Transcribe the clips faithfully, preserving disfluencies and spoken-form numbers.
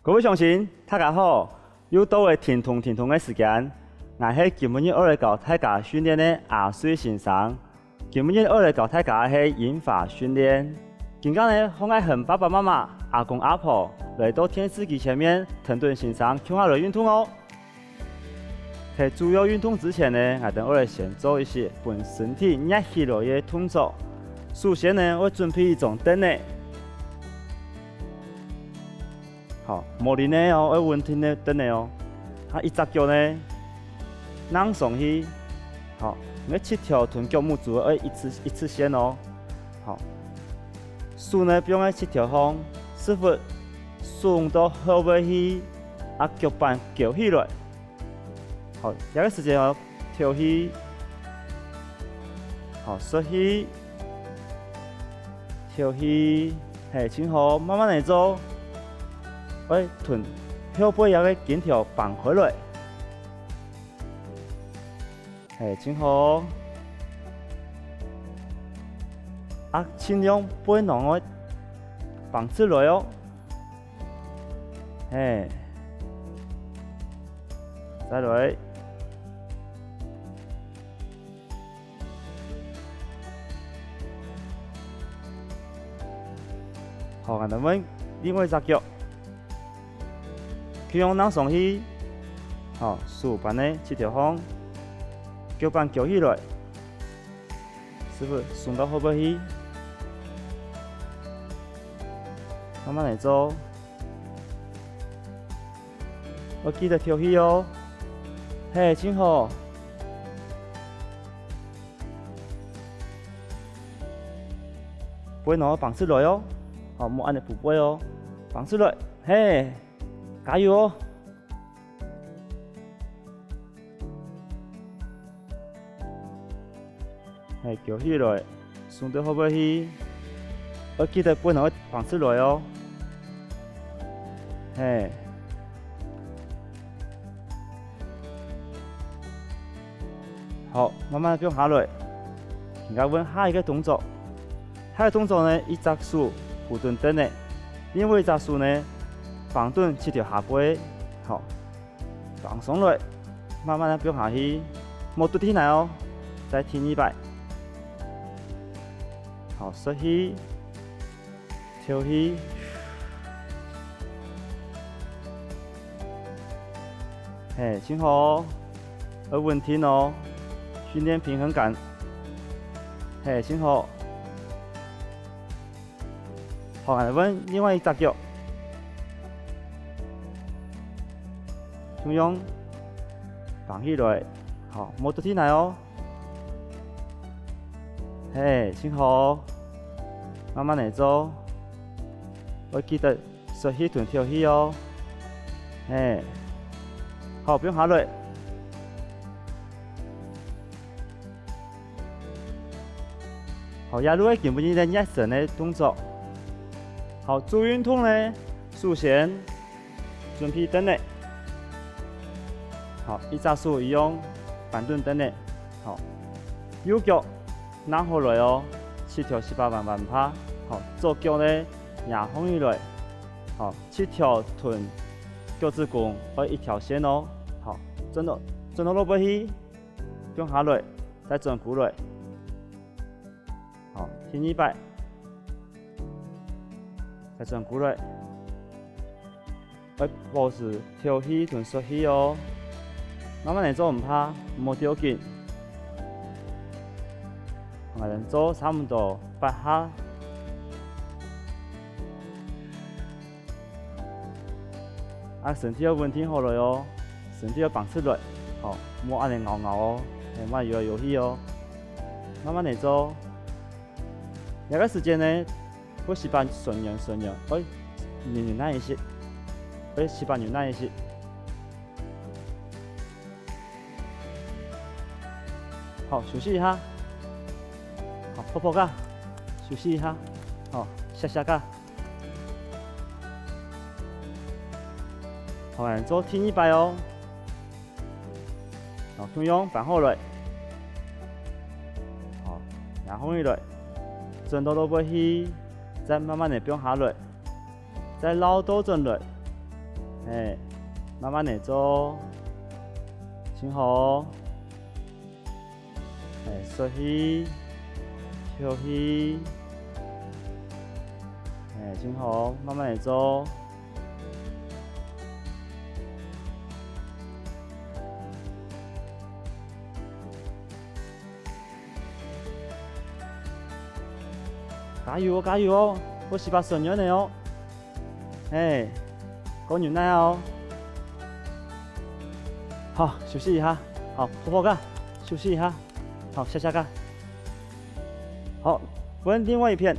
各位鄉親，大家好！又到了停動停動个時間，𠊎係今晡日愛來教大家訓練个阿瑞先生。今晡日愛來教大家个係銀髮訓練。今下呢，好，𠊎喊爸爸媽媽、阿公阿婆來到電視機前面，跈等先生共下來運動哦！ 在主要運動之前呢，𠊎兜愛來先做一息分身體熱起來个動作。首先呢，愛準備一張凳仔。好，無輪仔哦，愛穩定个凳仔哦。啊，一隻腳呢，躘上去。好，你个膝頭同腳拇指愛一直，一直線哦。好，手呢放在膝頭項，屎朏聳到後背去，啊，腳板翹起來。 好，這个時間哦，敨氣，好，吸氣，敨氣，係，盡好，慢慢來做，愛同後背這个筋條挷開來，係，盡好，啊，盡量背囊愛挷直來哦。 係，再來。好，𠊎兜換另外一隻腳，共樣躘上去。好，手扳在膝頭項，腳板翹起來，屎朏聳到後背去。慢慢來做。 愛記得敨氣哦。係，盡好。背囊愛挷直來哦。好，莫恁仔嗾背哦。挷直來，係，加油哦！ 係，翹起來，聳到後背去，愛記得背囊愛挷直來哦。係。好，慢慢放下來。今下換下一个動作。下一个動作呢，一隻手扶等凳仔，另外一隻手呢，挷等膝頭下背。好， 挷上來，慢慢仔放下去，莫㧒地泥哦。再第二擺。好，吸氣，敨氣。係，盡好，愛穩定哦，訓練平衡感。係，盡好。 好，𠊎兜換另外一隻腳，共樣，挷起來，好，莫㧒地泥哦。係，盡好，慢慢來做，愛記得吸氣同敨氣哦。係，好，放下來。 好，這就係今晡日个熱身个動作。好，做運動呢，首先準備凳仔。好，一隻手一樣扳等凳仔。好，右腳拿好來哦，膝頭十八彎彎趴。好，左腳呢，擎䟘起來。好，膝頭同腳趾公愛一條線哦。好，轉到，轉到落背去。 放下來，再轉過來。好，第二擺，再轉過來。愛保持敨氣同吸氣哦。慢慢來做毋怕，莫著緊。𠊎兜做差毋多八下。 啊，身體愛穩定好來哦，身體愛挷直來，吼，莫恁仔拗拗哦，係，莫搖來搖去哦，慢慢仔做。這个時間呢，愛膝盤伸軟伸軟，愛軟軟仔一息，愛膝盤軟軟一息。好，休息一下。好，泡泡个，休息一下。好，歇歇个。 好，𠊎做第二擺哦。好，共樣扳好來。好，擎䟘起來，轉到落背去，再慢慢仔放下來，再繞倒轉來。哎，慢慢仔做，盡好。哎，吸氣，敨氣。哎，盡好，慢慢仔做。 加油哦，加油哦！會使把手軟个哦。嘿，過忍耐哦。好，休息一下。好，泡泡个，休息一下。好，歇歇个。好，換另外一片。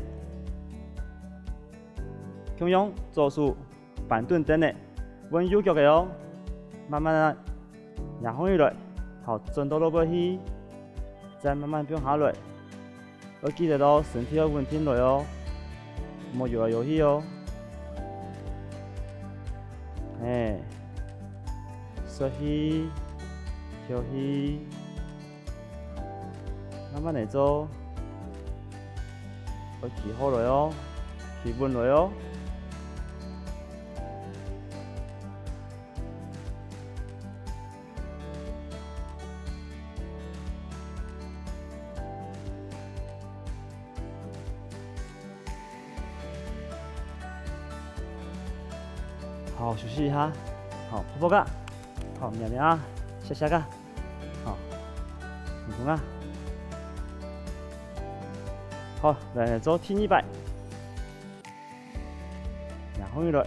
共樣，左手 板凳凳仔，換右腳个哦，慢慢仔，仰䟘起來，好，轉到落背去，再慢慢放下來。愛記得哦，身體愛穩定來哦，莫搖來搖去哦。嘿，吸氣，敨氣。 慢慢仔做，愛企好來哦，企穩來哦。好，休息一下。好，泡泡个。好，摸摸啊，歇歇个。 好，成功啊！好，來做第二擺。仰䟘起來。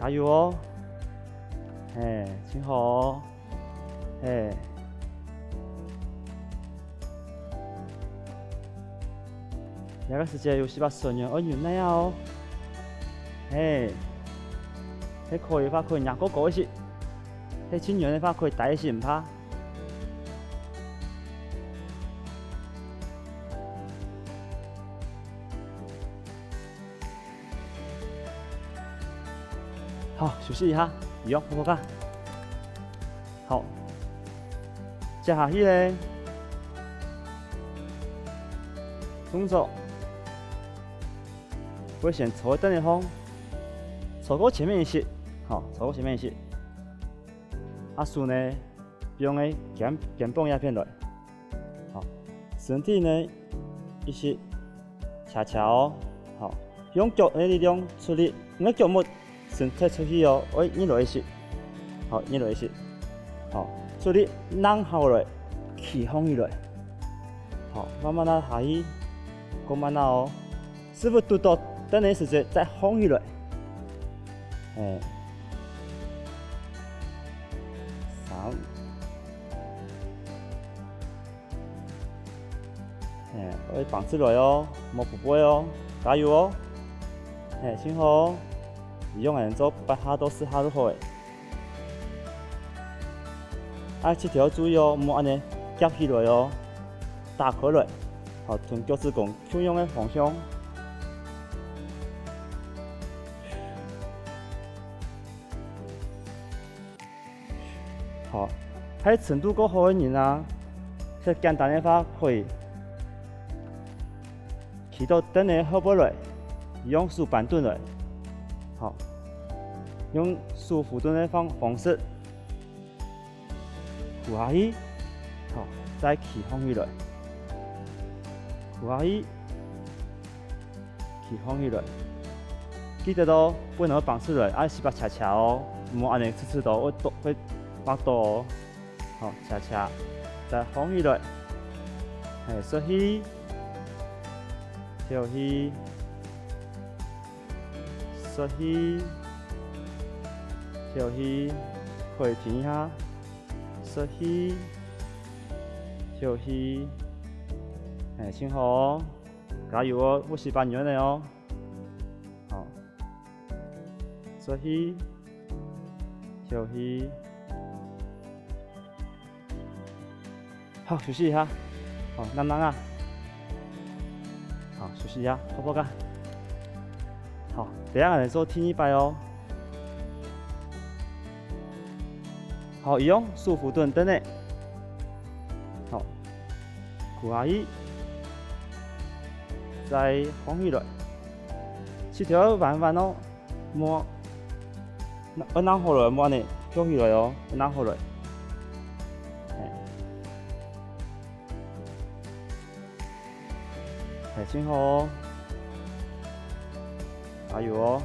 加油哦！嘿，盡好哦！嘿。 這个時節有時把手軟，愛忍耐啊哦。嘿，係可以个話可以擎高高一息，係盡軟个話可以低一息，毋怕。好，休息一下，一樣，好好个。 好，接下去咧，動作，會先坐在凳仔項，坐過前面一息，好，坐過前面一息。啊手呢，放在肩，肩膀這片來，好，身體呢，一息 斜斜哦，好，用腳个力量出力，你个腳目伸忒出去哦，愛入來一息，好，入來一息，好，出力，䟘好來，企䟘起來，好，慢慢仔下去，過慢仔哦，屎朏堵著凳仔个時節再䟘起來，嘿，三。 嘿，愛挷直來哦，莫匍匐哦，加油哦！嘿，盡好哦！一樣恁樣做八下到十下就好咧。啊，這條注意哦，莫恁樣夾起來哦，打開來，好，同腳趾公共樣个方向。 好，係程度較好个人啊，係簡單个話可以企到凳仔後背來，用手扳等來，好，用手扶等个方，方式跍下去，好，再企䟘起來，跍下去， 企䟘起來。記得哦，背囊愛挷直來，愛屎朏斜斜哦，莫恁樣直直到，會倒，會劃到哦。好，斜斜，再䟘起來。嘿，吸氣，敨氣，吸氣，敨氣，可以停一下。吸氣，敨氣，嘿，盡好哦。 加油哦，會使把軟个哦。好，吸氣，敨氣。好，休息一下。好，慢慢啊。好，休息一下，泡泡个。好，等下來做第二擺哦。 好，一樣，手扶等凳仔。好，跍下去，再䟘起來。膝頭彎彎哦，莫，愛拿好來，莫恁呢翹起來哦，愛拿好來。嘿。嘿，盡好哦。加油哦！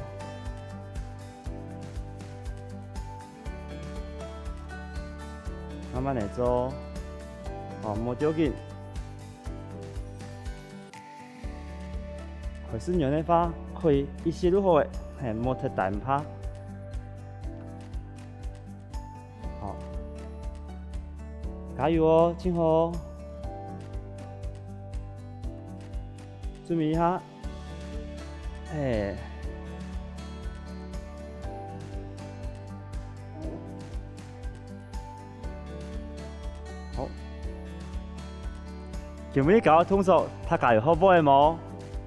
慢慢來做，哦，莫著緊。 開始軟个話，可以一息就好个，嘿，莫忒大毋怕。好，加油哦，盡好哦！注意一下，嘿。 好。今晡日教个動作，大家有學會無？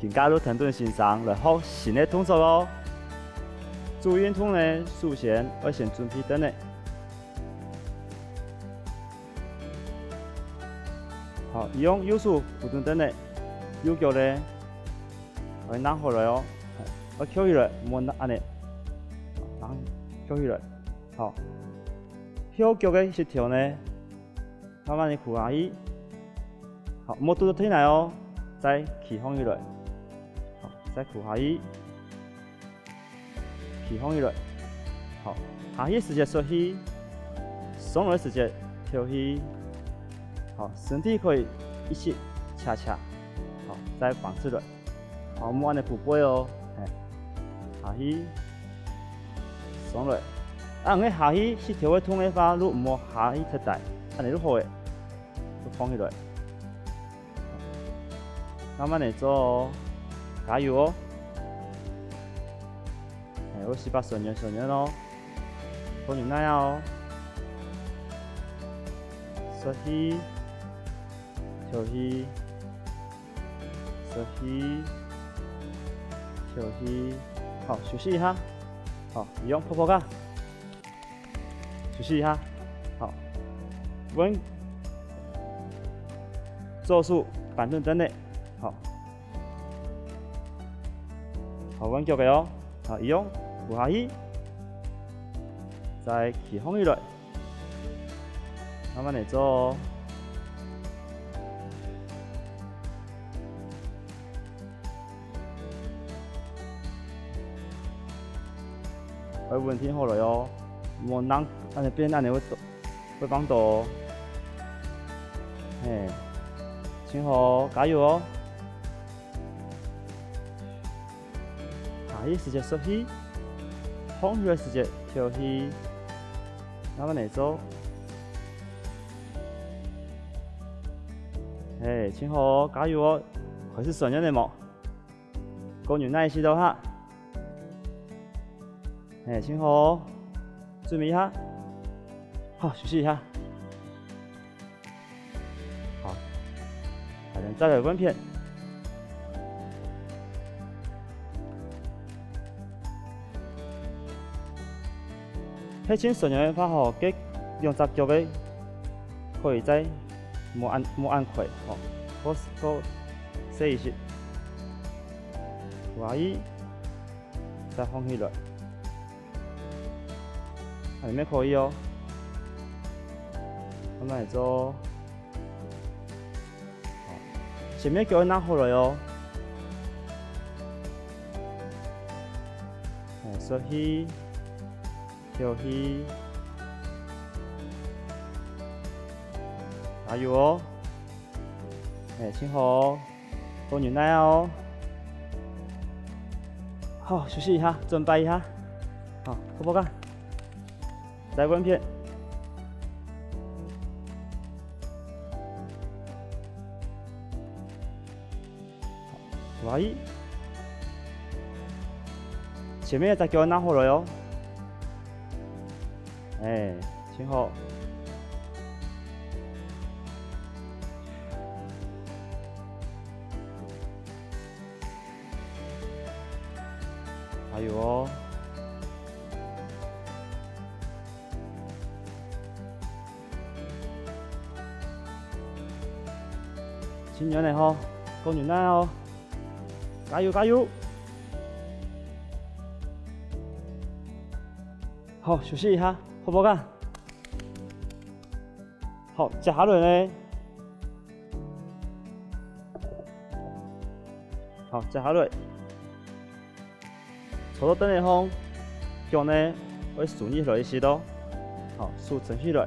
今下就跈等先生來學新个動作哦。做運動呢，首先愛先準備凳仔。好，用右手扶等凳仔，右腳呢，愛拿好來哦，愛翹起來，莫拿恁呢，拿翹起來。好， 後腳个膝頭呢，慢慢仔跍下去。好，莫拄著地泥哦，再企䟘起來。好，再跍下去，企䟘起來。好，下去時節欶氣，上來時節敨氣。好，身體可以一息斜斜，好，再放出來。 好，莫恁呢匍背哦，嘿，下去，上來。啊，你下去，膝頭會痛个話，就毋好下去忒大，恁呢就好个，就放起來。慢慢仔做哦，加油哦！嘿，愛試把擐軟擐軟哦，放入來啊哦，欶氣，敨氣。 欶氣，敨氣。好，休息一下。好，用泡泡啊。休息一下。好，換左手扳等凳仔。好。好，換腳个哦。好，一樣，跍下去。再企䟘起來。 慢慢仔做哦。愛穩定好來哦，莫讓恁呢變恁呢會，會放倒哦。嘿，盡好，加油哦！ 下去時節欶氣，䟘起來時節敨氣，慢慢仔做。嘿，盡好哦，加油哦！開始擐軟了無？過牛奶試著哈。嘿，盡好哦！注意一下。好，休息一下。 好，下面再來換片。係盡擐軟个話吼，該兩隻腳个可以再無恁，無恁開吼，過，過細一息。可以，再䟘起來。 恁樣乜可以哦。慢慢來做。好，前面腳拿好來哦。哎，欶氣，敨氣。加油哦！哎，盡好哦。 過牛奶啊哦。好，休息一下，準備一下。好，泡泡啊。再換片。好，可以。前面个隻腳拿好來哦。 哎，盡好。還有哦。盡軟了吼，過牛奶哦。加油，加油！好，休息一下，泡泡看。好，接下來呢？好，接下來。 坐到凳仔項，腳呢，愛收入來一息哦。好，手撐起來。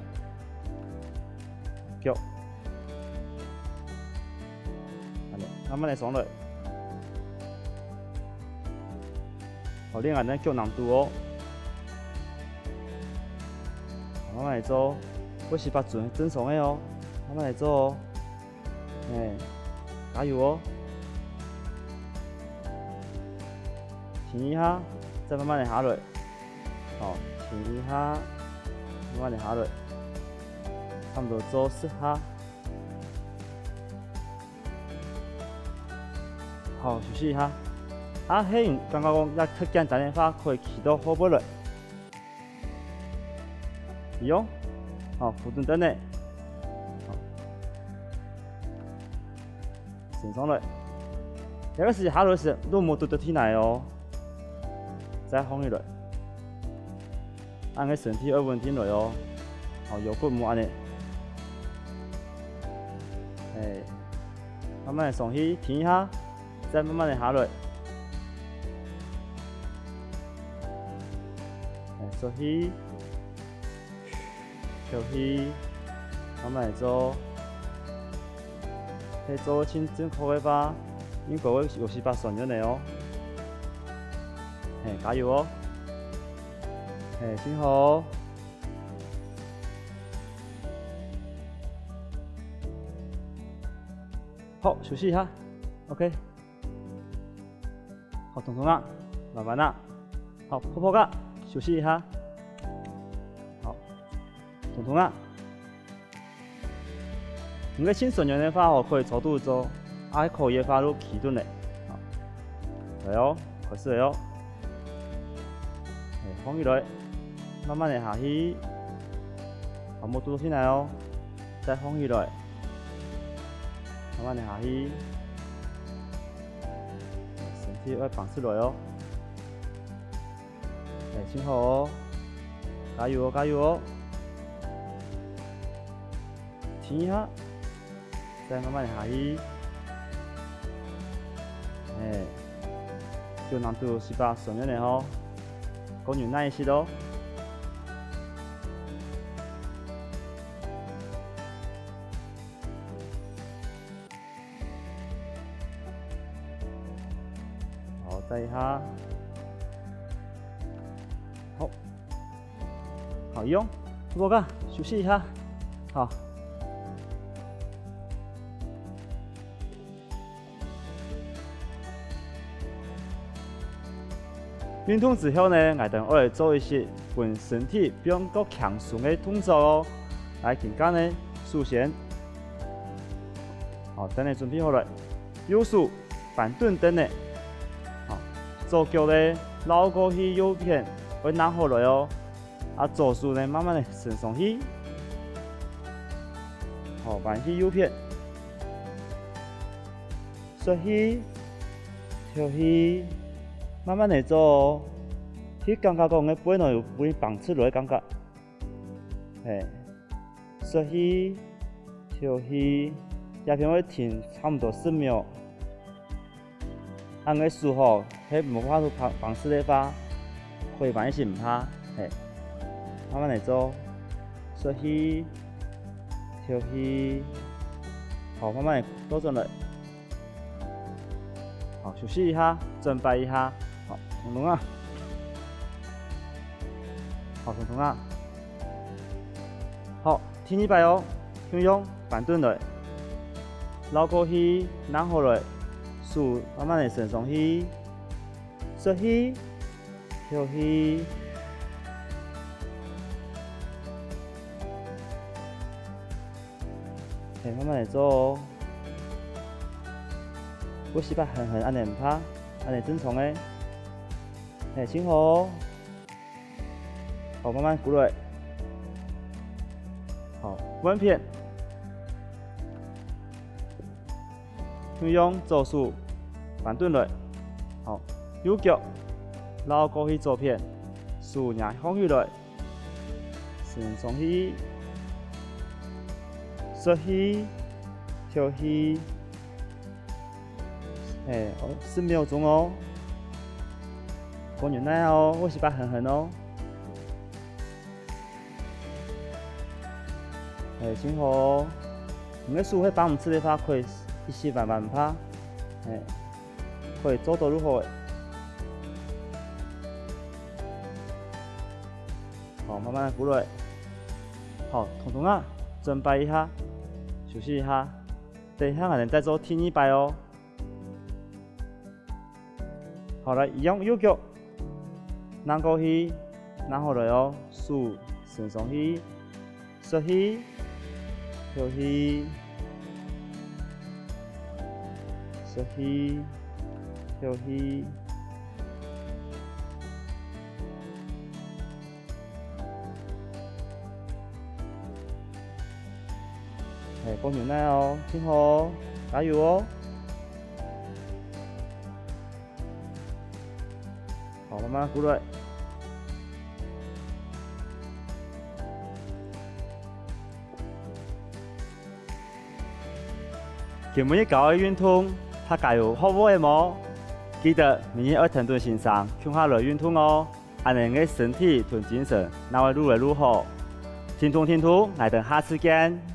腳。恁仔，慢慢仔上來。好，練恁仔腳囊肚哦。慢慢仔做，會失敗正，正常个哦。慢慢仔做哦。 欸，加油哦！停一下，再慢慢仔下來。好，停一下，慢慢仔下來。差毋多做十下。好，休息一下。啊，係你感覺講也忒簡單个話，可以企到後背來。 一樣，好，扶等凳仔，好，伸上來。這个時下落時，都莫直直停來哦，再䟘起來。恁仔身體愛穩定來哦，好，腰骨莫恁仔。欸，慢慢仔上去，停一下。 再慢慢仔下來。欸，吸氣，敨氣，慢慢仔做。係做正，正確个話，應該會有時把酸軟个哦。係，加油哦！係，辛苦哦！好，休息一下。OK。 好，動動啊，慢慢啊。好，泡泡啊，休息一下。好，動動啊。你个盡痠軟个話吼，可以坐肚做，啊，可以个話就企等咧。好，來哦，開始了哦。欸，䟘起來，慢慢仔下去。好，莫直直停來哦，再䟘起來，慢慢仔下去。 身體愛放直來哦。欸，辛苦哦！加油哦，加油哦！停一下，再慢慢下去。欸，就難度係把酸軟个吼，過有耐心哦。 好，再一下。好，好用，不過啊，休息一下。好。 運動之後呢，𠊎兜愛來做一息分身體變較輕鬆个動作哦。來，今下呢，首先，好，凳仔準備好來，右手扳等凳仔，好，左腳呢，繞過去右片，愛拿好來哦。 啊，左手呢，慢慢仔伸上去，好，彎去右片，吸氣，敨氣，慢慢仔做哦。去感覺講个背囊有分放直來个感覺，係，吸氣，敨氣，這片會停差毋多十秒。 恁仔手吼，係無法度放，放直个話，可以彎一息毋怕，係。慢慢仔做，吸氣，敨氣，好，慢慢仔倒轉來。好，休息一下，轉擺一下。好，動動啊。好，動動啊。好， 第二擺哦，共樣扳等來，繞過去，拿好來，手慢慢仔伸上去，吸氣，敨氣，係，慢慢仔做哦。有時節還還恁仔毋怕，恁仔正常个，係，盡好哦。 好，慢慢跍落來。好，換片。共樣左手扳等來。好，右腳，繞過去左片，手擎䟘起來。伸上去，吸氣，敨氣。係，哦，十秒鐘哦。過忍耐哦，會失敗狠狠哦。係，盡好哦。你个手係放毋直个話，可以一直彎彎毋怕。係，可以做到就好了。 好，慢慢仔過來。好，動動啊，轉擺一下，休息一下，等一下𠊎等再做第二擺哦。好，來，一樣右腳，躘過去，躘好來哦，手伸上去，吸氣，敨氣，吸氣，敨氣。 係，過忍耐哦，盡好，加油哦！好，慢慢過來。今晡日教个運動，大家有學會無？記得明日愛跈等先生共下來運動哦！ 恁仔个身體同精神，正會愈來愈好。停動停動，𠊎等下次見。